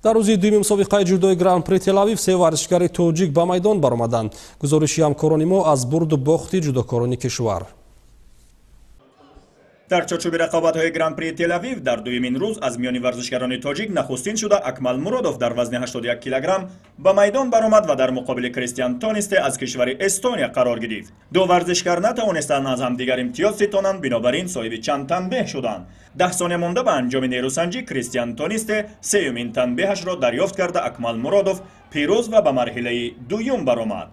Дар рӯзи дуюми мусобиқаи ҷудои Гран-при Телавив се варзишгари тоҷик ба майдон баромаданд. Гузориши ҳамкорони мо аз бурду бохти ҷудокорони кишвар. Дар чорчӯби рақобатҳои Гран-при Телавив дар дуюмин рӯз аз миёни варзишгарони тоҷик нахустин шуда Акмал Муродов дар вазни 81 килограмм ба майдон баромад ва дар муқобили Кристиан Тонисте аз кишвари Эстония қарор гирифт. Ду варзишгар натавонистанд аз ҳамдигар имтиёз ситонанд, бинобар ин соҳиби чанд танбеҳ шуданд. 10 сония монда ба анҷоми нерӯсанҷӣ Кристиан Тонисте сеюмин танбеҳашро дарёфт карда, Акмал Муродов пирӯз ва ба марҳилаи дуюм баромад.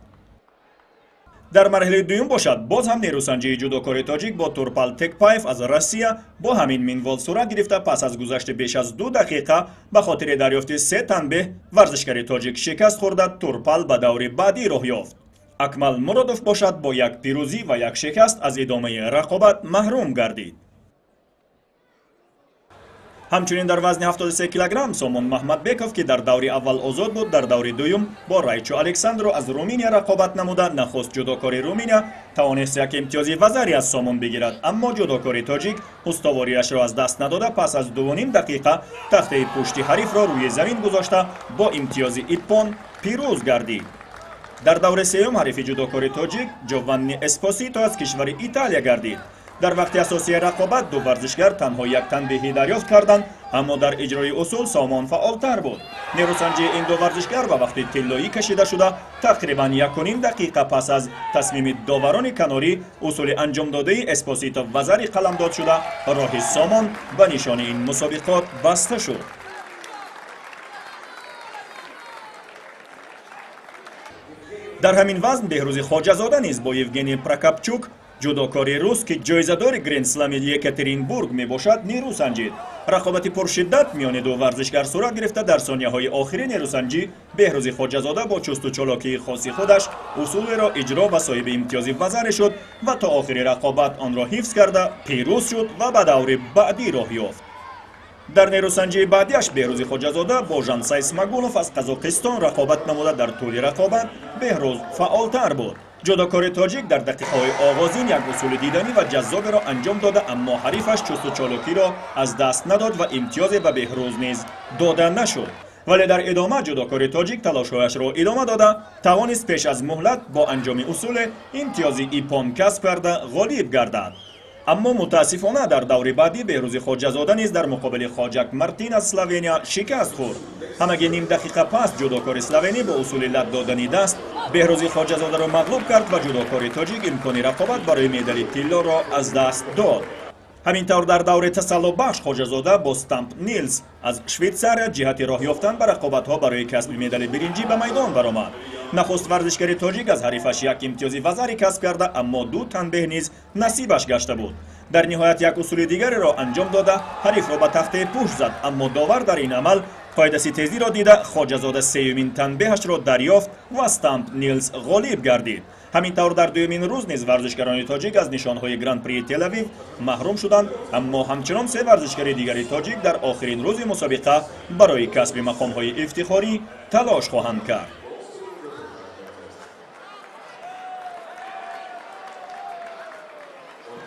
Дар марҳилаи дуюм бошад, боз ҳам нерӯсанҷии ҷудокори тоҷик бо Турпал Текпаев аз Россия бо ҳамин минвол сурат гирифта, пас аз гузашти беш аз 2 дақиқа ба хотири дарёфти се танбеҳ варзишгари тоҷик шикаст хӯрда, Турпал ба даври баъдӣ роҳ ёфт. Акмал Муродов бошад, бо як пирӯзӣ ва як шикаст аз идомаи рақобат маҳрум гардид. Ҳамчунин дар вазни 73 килограмм Сомон Маҳмадбеков, ки дар даври аввал озод буд, дар даври дуюм бо Райчо Александро аз Руминия рақобат намуда, нахуст ҷудокори Руминия тавонист як имтиёзи вазари аз Сомон бигирад, аммо ҷудокори тоҷик устовориашро аз даст надода, пас аз 2,5 дақиқа тахтаи пушти ҳарифро рӯи замин гузошта, бо имтиёзи иппон пирӯз гардид. Дар даври сеюм ҳарифи ҷудокори тоҷик Ҷованни Эспосито аз кишвари Италия гардид. Дар вақти асосии рақобат ду варзишгар танҳо як танбеҳӣ дарёфт карданд, аммо дар иҷрои усул Сомон фаъолтар буд. Нерӯсанҷии ин ду варзишгар ба вақти тиллоӣ кашида шуда, тақрибан 1,5 дақиқа пас аз тасмими доварони канорӣ усули анҷомдодаи Эспосито вазари қаламдод шуда, роҳи Сомон ба нишони ин мусобиқот баста шуд. Дар ҳамин вазн Беҳрӯзи Хоҷазода низ бо Евгений Прокопчук, ҷудокори рус, ки ҷоизадори Грендслами Екатеринбург мебошад, нерӯ санҷид. Рақобати пуршиддат миёни ду варзишгар сурат гирифта, дар сонияҳои охири нерӯсанҷӣ Беҳрӯзи Хоҷазода бо чусту чолокии хоси худаш усулеро иҷро ва соҳиби имтиёзи вазаре шуд ва то охири рақобат онро ҳифз карда, пирӯз шуд ва ба даври баъдӣ роҳ ёфт. Дар нерӯсанҷии баъдиаш Беҳрӯзи Хоҷазода бо Жансай Смагулов аз Қазоқистон рақобат намуда, дар тӯли рақобат Беҳрӯз фаъолтар буд. Ҷудокори тоҷик дар дақиқаҳои оғозин як усули диданӣ ва ҷаззоберо анҷом дода, аммо ҳарифаш чусту чолокиро аз даст надод ва имтиёзе ба Беҳрӯз низ дода нашуд. Вале дар идома ҷудокори тоҷик талошҳояшро идома дода, тавонист пеш аз муҳлат бо анҷоми усуле имтиёзи иппон касб карда, ғолиб гардад. Аммо мутаассифона дар даври баъдӣ Беҳрӯзи Хоҷазода низ дар муқобили Хоҷак Мартин аз Словения шикаст хӯрд. Ҳамагӣ ним дақиқа пас ҷудокори словенӣ бо усули лат додани даст Беҳрӯзи Хоҷазодаро мағлуб кард ва ҷудокори тоҷик имкони рақобат барои медали тиллоро аз даст дод. Ҳамин тавр дар даври тасаллобахш Хоҷазода бо Стамп Нилс аз Швейтсария ҷиҳати роҳ ёфтан ба рақобатҳо барои касби медали биринҷӣ ба майдон баромад. Нахуст варзишгари тоҷик аз ҳарифаш як имтиёзи вазари касб карда, аммо ду танбеҳ низ насибаш гашта буд. Дар ниҳоят як усули дигареро анҷом дода, ҳарифро ба тахтаи пушт зад, аммо довар дар ин амал қоидаситезиро дида, Хоҷазода сеюмин танбеҳашро дарёфт ва Стамп Нилс ғолиб гардид. Ҳамин тавр дар дуюмин рӯз низ варзишгарони тоҷик аз нишонҳои Гран-прии Телавив маҳрум шуданд, аммо ҳамчунон се варзишгари дигари тоҷик дар охирин рӯзи мусобиқа барои касби мақомҳои ифтихорӣ талош хоҳанд кард.